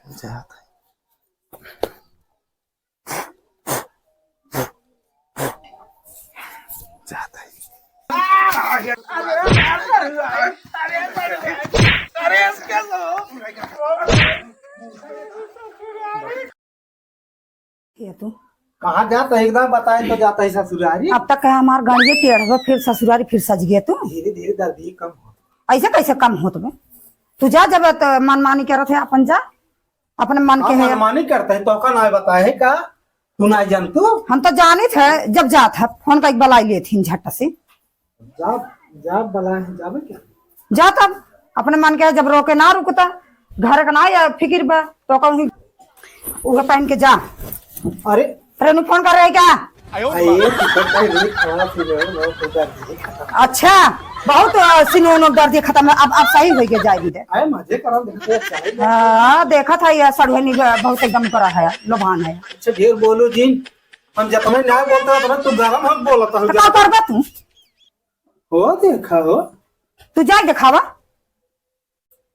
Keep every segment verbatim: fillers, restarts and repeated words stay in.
जात है। जात है। ये तू कहाँ जात है? एकदम बताए तो जात है ससुरारी। अब तक है हमार गाड़िए टेढ़ बा, फिर ससुरारी, फिर सज गया तू। धीरे धीरे दर्दी कम हो। ऐसे कैसे कम होत बे? तू जा, जब त मनमानी करत है अपन जा, अपने मन के हाँ, है। मनमानी करत है तो का ना बताए है का? तू ना जान तू? हम तो जानित है, जब जात है फोन का एक बलाई लेत ही झट से। जा, जा बला है, जाबे क्या? जा तब, अपने मन के जब रोके ना रुकता, घर का ना या फिकिर बा, तो कहूँ उहे पहन के जा। अरे। अरे, नु फोन कर रहे क्या? अरे, तू तो भाई नहीं खाना पी रहे हो, ना कोई दर्द नहीं खत्म। अच्छा, बहुत, अ, सिनोन दर्द खत्म है, अब, अब सही हो गया, जाए भी दे। अरे, मजे करा, देखते हैं, चले जाए। हाँ, देखा था ये सड़ुए नहीं, बहुत एकदम करा है, लोभान है। अच्छा, ढेर बोलो जी, हम जतने न्याय बोलता है, उतना तू गरम हम बोलता हूँ। तो का करबा तू? हो देखा हो। तू जाए देखावा।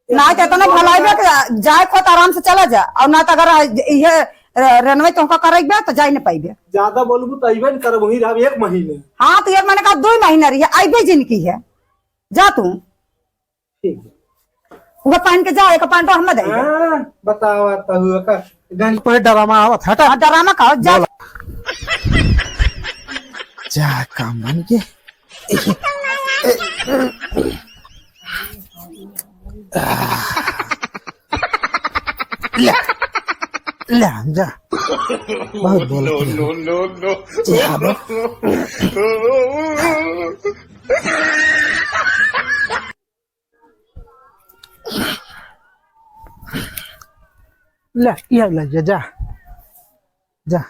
ना तो इतना भलाई बा कि जाए खोत आराम से चला जा, और ना तो अगर इहे र-, रनवे तोहका करे बा तो जाए न पाइबे। ज्यादा बोलबू तो अइबे न करब, वहीं रहब एक महीने। हाँ, तो एक महीने का दो महीना रही है, अइबे जिनकी है, जा तू। ठीक है। उहे पहन के जा, एक पैंटो हमें दे दे। हाँ, बतावा तहु का गंज पर डरामा आवत, हटा। हाँ, डरामा का, जा। बोला। जा, काम बन के। ले, ले, जा। बहुत बोलत है। No, no, no, no। जा, बे। ले, ये ले, जा, जा। जा।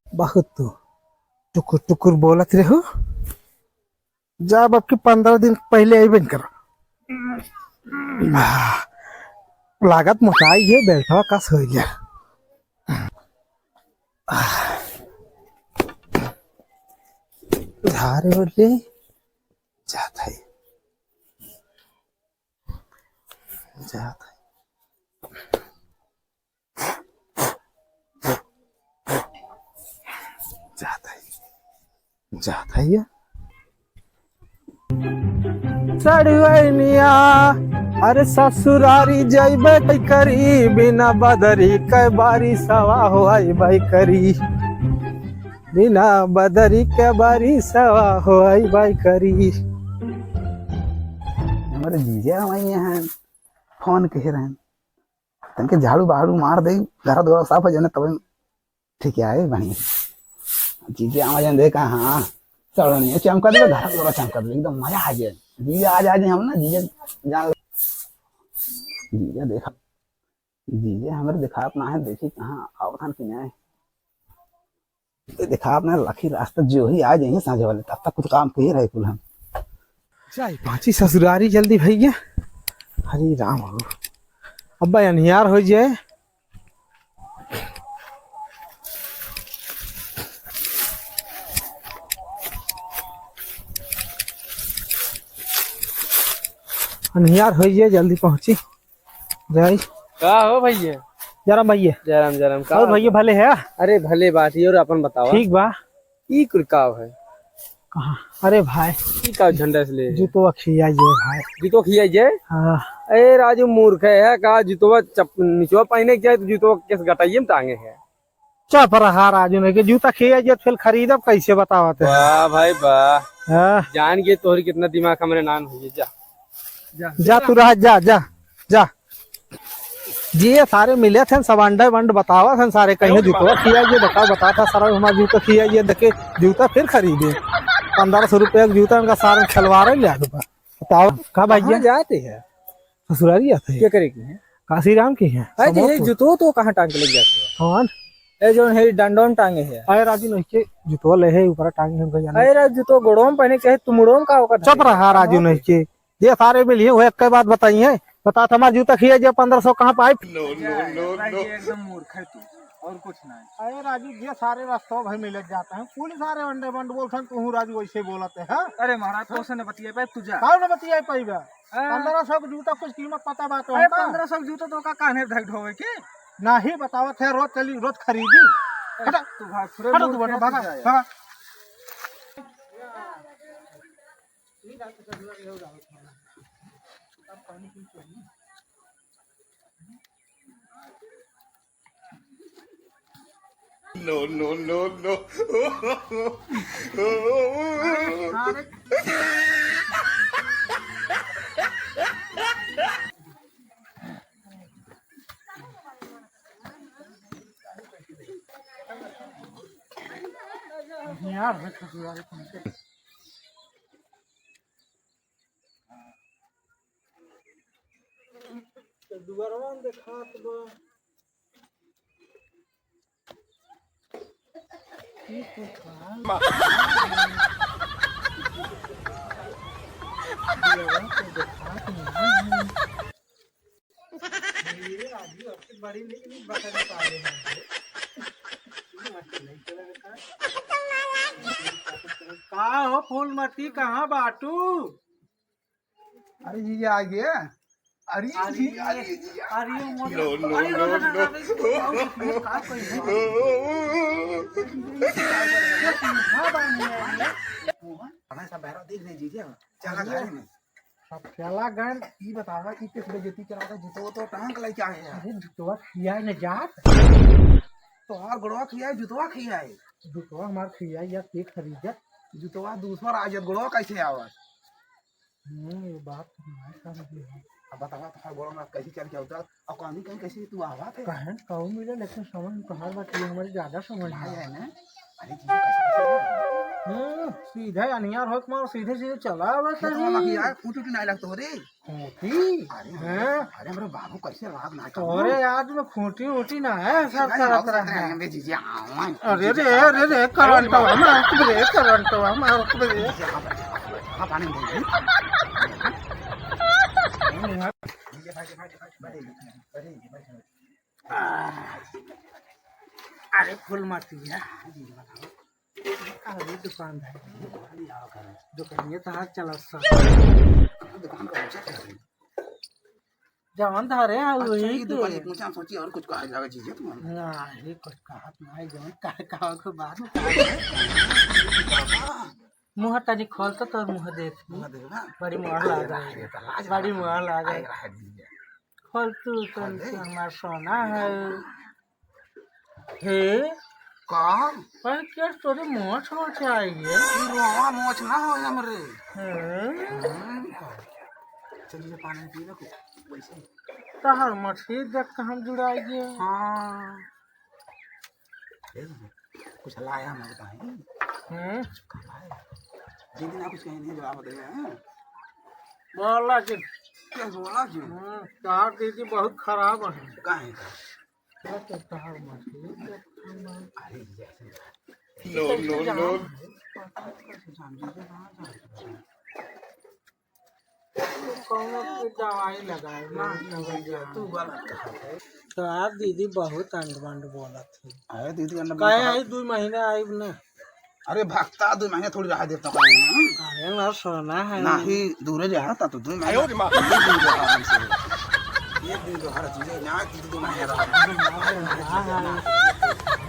बहुत तू टुकुर टुकुर बोलत रहो। जा, अब की पंद्रह दिन पहले अइबे न करो। लागत मोटाई है, बैठवा कस हो गया। धारे बोले जात है। जात है। जात है। जात है ये। सड़ुआइनिया, अरे ससुरारी जइबे करी, बिना बदरी के बारिशवा हो अइबे करी। बिना बदरी के बारिशवा हो अइबे करी। हमरे जीजा वहीं हैं, फोन कहे रहन, तनके झाड़ू बहाड़ू मार दे, घर द्वार साफ हो जाने तब ठीक है, बढ़िया। जीजा आवा जान देखा, हाँ, सड़ुआइनिया चमका दे, घर द्वार चमका दे, एकदम मजा आ जाए। जीजा आ जाए हम ना, जीजा जान, जीजा देखा, जीजा हमरे देखात ना है, देखी कहाँ आवत हन कि नहीं। तो देखा आपने लखी रास्ता जो ही आ जाइए साँझ वाले, तब तक कुछ काम किए रहे कुल हम। जाई पाँची ससुरारी जल्दी भैया। हरे राम हो। अब्बा अन्हियार हो जाए। अन्हियार हो जाए, जल्दी पहुँची। जय। का हो भैया? जय राम भैया। जय राम, जय राम। का और भैया भले है? अरे भले बात ही, और अपन बतावा। ठीक बा। ई कुल का है? कहाँ? अरे भाई। ई का झंडा से ले? जूतवा खिया ये भाई। जूतो खिया ये? हाँ। ए राजू मूर्ख है का? जूतवा चप-, निचवा पहने के चाहे तो जूतवा केस गटाइये में टांगे है। चुप रहा राजू, नहीं के जूता खिया जे फिर खरीदब कैसे बतावत है? वाह भाई वाह। हाँ। जान के तोहरी कितना दिमाग हमरे नान हुई जा। जा। जा तू रहा, जा, जा, जा। जी ये सारे मिले थे सब अंडे वंड बतावा थे सारे कहीं जूतवा खिया जे बताओ, बता था सारा हमारा जूता खिया जे देखे जूता फिर खरीदे। पन्द्रह सौ रुपया का जूता उनका सारे खिलवाड़ लिया के बा। बताओ का भैया? कहाँ जाते हैं? ससुरारी आते हैं। क्या करेगी है? काशी राम की है। अरे जी, ये समोर को। जूतो तो कहाँ टांग के ले जाते हैं? कौन? ए, जौन है, डंडों में टांगे है। अरे राजू, नहीं के जूतो ले है, ऊपर टांगे हैं, भैया। अरे राजू, जूतो गोड़ों में पहने के चाहे, तुम मुड़ों में का होगा? चुप रहा राजू, नहीं के। ये सारे मिलिए, वो एक बात बताइए। बता, तुम्हारा जूता खिया जे पन्द्रह सौ कहाँ पाए? No, no, no, भाई, no। ये एकदम मूर्ख है तू, और कुछ नहीं। अरे राजू, ये सारे रास्ता भाई मिले जाते हैं, पुलिस सारे अंडे बंड बोलते हैं, तू राजू वैसे बोलते हैं। अरे महाराज, तो से न बतिया पाए, तू जा। कौन न बतिया पाएगा? हाँ। पन्द्रह सौ के जूता कुछ कीमत पता बा तो अरे, हमका? पन्द्रह सौ के जूता तो का कान्हे धइ ढोवे के? नाही बतावत है, रोज चली, रोज खरीदी। अरे, हटा, तू भाग, हटा तू, भाग, भाग, भाग। No, no, no, no। यार, तो दुआरवा देखात बा। का हो फूलमती, कहाँ बाटू? अरे जीजा, आ गया। अरे अरे, जी, अरे जीजा। अरे, मोर-, no, no, अरे, no, no, no। अरे, का कही? हाँ, बानी है। हमें सब बहरा देख रहे जीजा। चला अरे, घर में। सब चला गए। ई बतावा कि किस बेइज्जती करा था, जूतो तो टांग लेके आए हैं। अरे, जूतवा खिया न जात। तोहार गोड़वा खिया है, जूतवा खिया है। जूतवा हमार खिया है, या के खरीदत? जूतवा दूसर आ जात, गोड़वा कैसे आवत? हम्म, ये बात तो नहीं समझी है। अब बतावा, तोहार गोड़वा में कैसे चल के उतरत? और कहीं, कहीं कैसे तू आवत है? कहें, कहूँ मिले, लेकिन समझ में तोहार बात ये हमारी ज्यादा समझ में भाई है ना? अरे, जीजा कैसे, कैसे हो? हम्म, सीधे अनियार होत मार, सीधे, सीधे चला आवत है। खेत में मक्खी आए, खूंटी, उटी नहीं लगत हो रे। खूंटी? अरे, हैं? अरे, हमरे बाबू कैसे राग ना करो। अरे, आज में खूंटी, उटी ना है, सब नहीं, करत हम रहे हैं। अरे, जीजा, आवा। अरे, रे, अरे, रे, करंटवा मारत बे, करंटवा मारत बे। जीजा, हाँ, हाँ, हाँ, पानी में दे। अरे फूल मतिया, अरे दुकानदार, दुकानिया तो हाथ चला सब। दुकान का ऊंचा कर दे। जवन धरे है अच्छा, वही ये के। दुकान एक ऊंचा सोची और कुछ कहा जावे चीजें तुम। ना, ये कुछ कहत ना है, जवन कहे कहा के बाद में। मुँह तनी खोल तो तोर मुँह देख। मुँह देख ना। बड़ी मुँह लाग रही है। बड़ी मुँह लाग रही है। खोल तू, तू हमार सोना है। हे? का? पर क्या तोरे मोछ मोछ आई है? ई रोवा मोछ ना हो हमरे। हे? हम्म, का? चलिए पानी पी लो कुछ, वैसे। तहर मछली देख के हम जुड़ाई गए। हाँ। ए, कुछ लाया हम बताई। हम्म। कुछ खाया है। दीदी ना कुछ कहीं नहीं जवाब दे रहे हैं। बोला जी। क्या बोला जी? हम्म, कहा दीदी बहुत खराब है। काहे का? क्या तो कहा मछली? अरे, जैसे नो, नो, नो। कौनो के दवाई लगाए, ना, ना, ना, तू गलत कहत है। तो आप दीदी बहुत अंड बंड बोलत है। अरे दीदी, अंड बंड काहे कहत आई, दू महीने आई ना? अरे भक्ता, दू महीने थोड़ी रहा देता हूँ। अरे ना, सोना है। नहीं, दूरे रहा था तो दू महीने। आयो रे माँ। एक दिन रहा हमसे। एक दिन रहा तुझे, ना, दू, दू महीने रहा।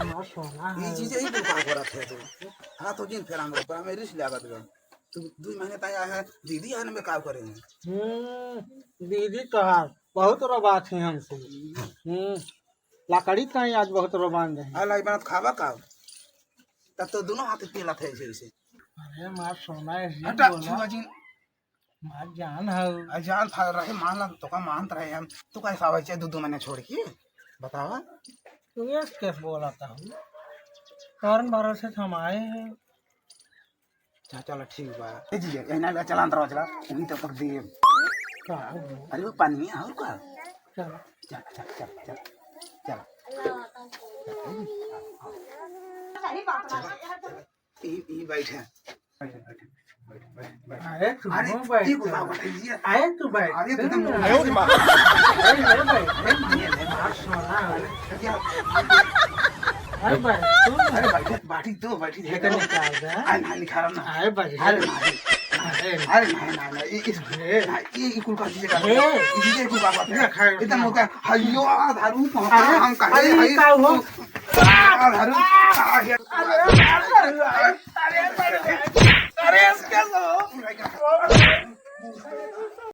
ना, सोना है। ये चीजें ही तो काम करत है तू। हाँ, तो जिन फेरा में पड़ा, मैं रिस्क लागत गया। तू दुई महीने ताई आया है, दीदी आने में का करेंगे? हम्म, दीदी तोहार बहुत रोबात है हमसे। हम्म, लकड़ी ताई आज बहुत रोबान रहे। आ लाई बनत खावा का? तब तो दोनों हाथ पेला थे ऐसे, ऐसे। अरे मार सोना है, हटा, बोला। छुआ जिन। मार जान है। आ जान था रहे, मान ला, तो का मानत रहे हम। तू कैसे आवे चाहे दो, दो महीने छोड़ के? बतावा। तू ये कैसे बोला था? कारण भरोसे से हम आए हैं। अच्छा, चलो, ठीक बा। ए जीजा, यही ना चला अंदर चला, वहीं तब तक देब। का हो? अरे, वो पानी है, और का? चलो। चल, चल, चल, चल, चल। ई, ई बैठ। बैठ, बैठ, बैठ, बैठ, बैठ। अरे, तू अरे, क्यों बैठ? ई बुलाओ, बैठ, जीजा। अरे, तू बैठ। अरे, तू तो अरे, ये बैठ। अरे, मार सोना है। अरे, बैठ, तू। अरे, बैठ, बैठी तो, बैठी। ये तो निकाल दे। अरे, ना, निकाल ना। अरे, बैठ। अरे, ना। अरे, अरे, ना, ना, ना, ये, इस, ना, ये, ये कुल का चीज़ का, ये, ये कुल का बात है। ये खाए। इतना मौका, हयो, आ, धारू, अरे, हम कहे, अरे, हई, का हो? आ, धारू, आ, ये, अरे, अरे, अरे, अरे, अरे,